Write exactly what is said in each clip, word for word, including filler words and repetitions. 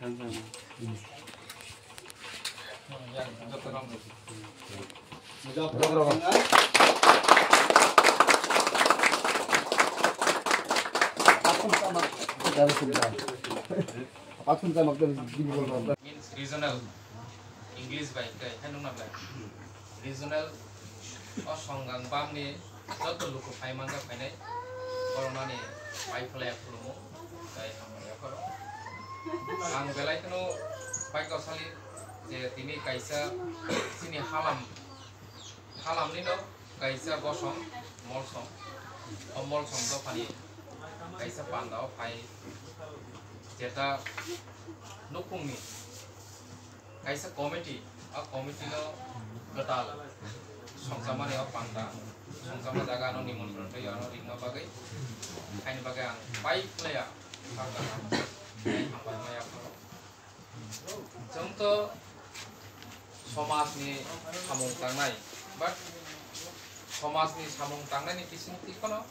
Means regional, English bai khe hai nung na belai. Regional o songgang bam ni joto luku phai mangkha phainai, borok nani pai phlai ya khulumo, tei hambai ya khoro. Ang belai kheno pai kosali je tini kaisa chini halam, halam ni no kaisa bosong molsom, o molsom dophani kaisa panda o phai jeta nukung ni kaisa committee, a committee no kwtal songchamani o panda, songchama jaga ano nimontron tei ano ringma bagwi, haini bagwi ang pai phlaiya, ang kaham, ang bai maya phano. Chwng to somaj ni samung tangnai, but somaj ni samung tangnai ni bising twi phano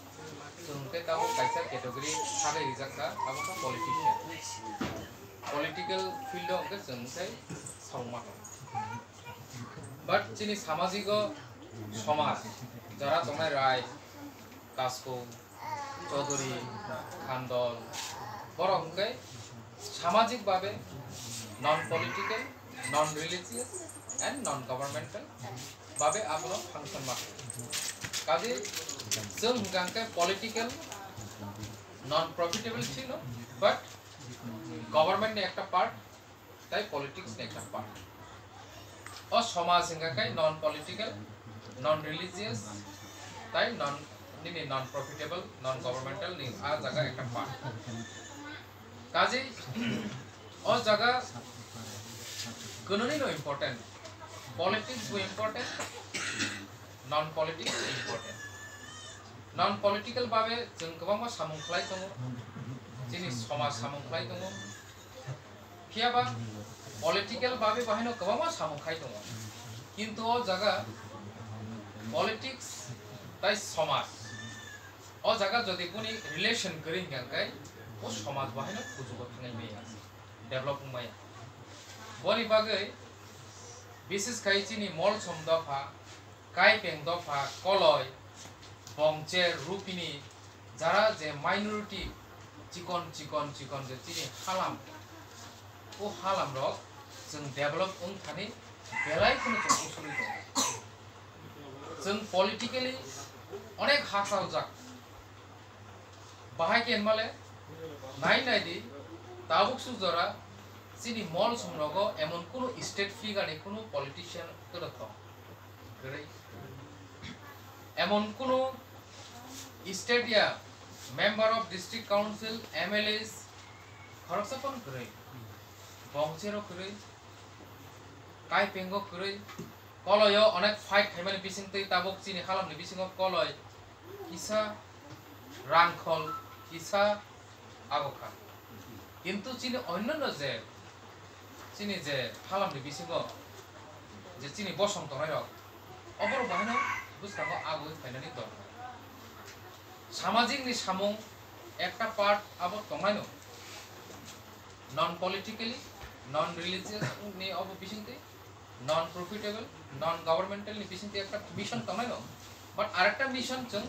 chwng khe tabuk kaisa category sagwi rijak kha, abo khe politician. Political field o hwnkhe chwng tei samung ma tongo. But chini samajik o somaj, jara tongnai rai, kasko, choduri, khandol, borok hwnkhe samajik babe non political, non religious and non governmental babe abono function ma khlai. Kaje chwng hwnkha hwnkhe political, non profitable chino, but government ni ekta part, tai politics ni ekta part. O somaj hwnkha khe non political, non religious, tai non, nini non profitable, non governmental ni a jaga ekta part. Kaje o jaga kwnwi no important, politics bo important, non politics bo important. Non political babe chwng kwbangma samung khlai tongo, chini somaj samung khlai tongo, phiya ba political babe bahaino kwbangma samung khai tongo, kintu o jaga politics tai somaj, o jaga jodi boni relation kwrwi hwnkha khe o somaj bahaino kuchugo thangwi maya, develop wngmaya. Boni bagwi bises khai chini molsom dopha, Kaipeng dopha, Koloi, Bongcher, Rupini, jara je minority chikon chikon chikon je chini halam, o halam rok chwng develop wng thani belai kheno chwng usulwi tongo. Chwng politically onek ha chaljak. Bahai khe hinmale, nai nai di, tabuk suk jora chini molsom rogo emon kunu state figure ni kunu politician kwrwk tong kwrwi. Emon kunu state ya member of district council, M L As, khoroksa phano kwrwi. Bongchero kwrwi, Kaipengo kwrwi, Koloio onek fight khaimani bisingtwi tabuk chini halamni bisingo Koloi kisa Rangkhol, kisa abo kha. Kintu chini onnonno je, chini je halamni bisingo je chini bosong tongnai rok, oborok bahaino bwskango agwi phainani dorkar. Samajikni samung ekta part abo tongnaino, non politically, non religious ni obo bisingtwi, non profitable, non governmental ni bisingtwi ekta mission tongnaino, but arekta mission chwng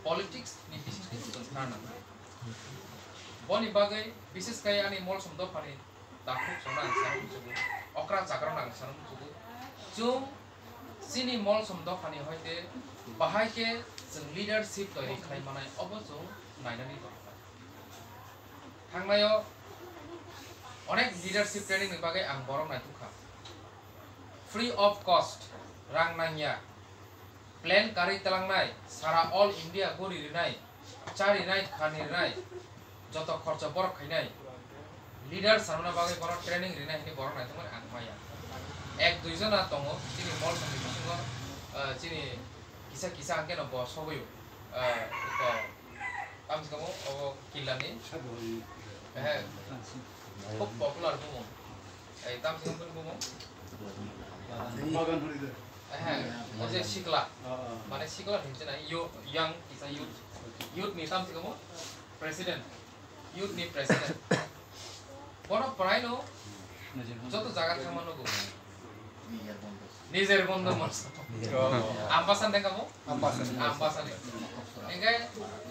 politics ni bisingtwi chwng kha nangnai. Boni bagwi bises khai ani molsom dophani takhuk songno ang sana muchugo, okra chakra no ang sana muchugo. Chwng chini molsom dophani hoite bahai khe chwng leadership toiri khlai manai, obo chwng nainani dorkar. Thangnaio onek leadership training ni bagwi ang borok naitukha. Free of cost, rang nangya. Plane karwi tlangnai, sara all India guri rinai, cha rinai, khani rinai, joto khorcho borok khainai. Leader sanmana bagwi bono training rinai hwnwi borok naitongmani ang maya. Ek dui jona tongo, chini molsomni bisingo, ah, chini kisa kisa hwnkhe no bo sogwi, ah, ko, tamsukamo obo killani. Ehe, khub popular bumung. Ei, tamsukamo bini bumung. Ehe, o je sikla. Mane sikla hinwi na, yo-, young, kisa youth. Youth ni tamsukamo president. Youth ni president. Bono prai no joto jaga thangma nugo. Nijer bondo morsa. Ampasa de kamo? Ampasa. Ampasa de. Engke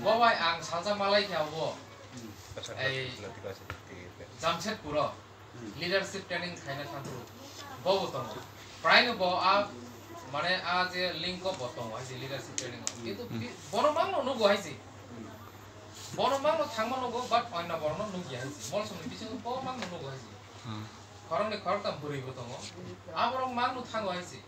bo bai ang salsa malai kha bo. Ei Jamshedpur o leadership training khaina thangkru. Bo bo tongo. Prai no bo a mane a je link o bo tongo hai je leadership training o. Kintu bono mang no nugo hai je. Bono mang no thangma nugo but oinna bono no nugya hai je. Molsomni bisingo bo mang no nugo hai je. Khoroknwi khoroktham bwrwi bo tongo. Aborok mang no thango hai se.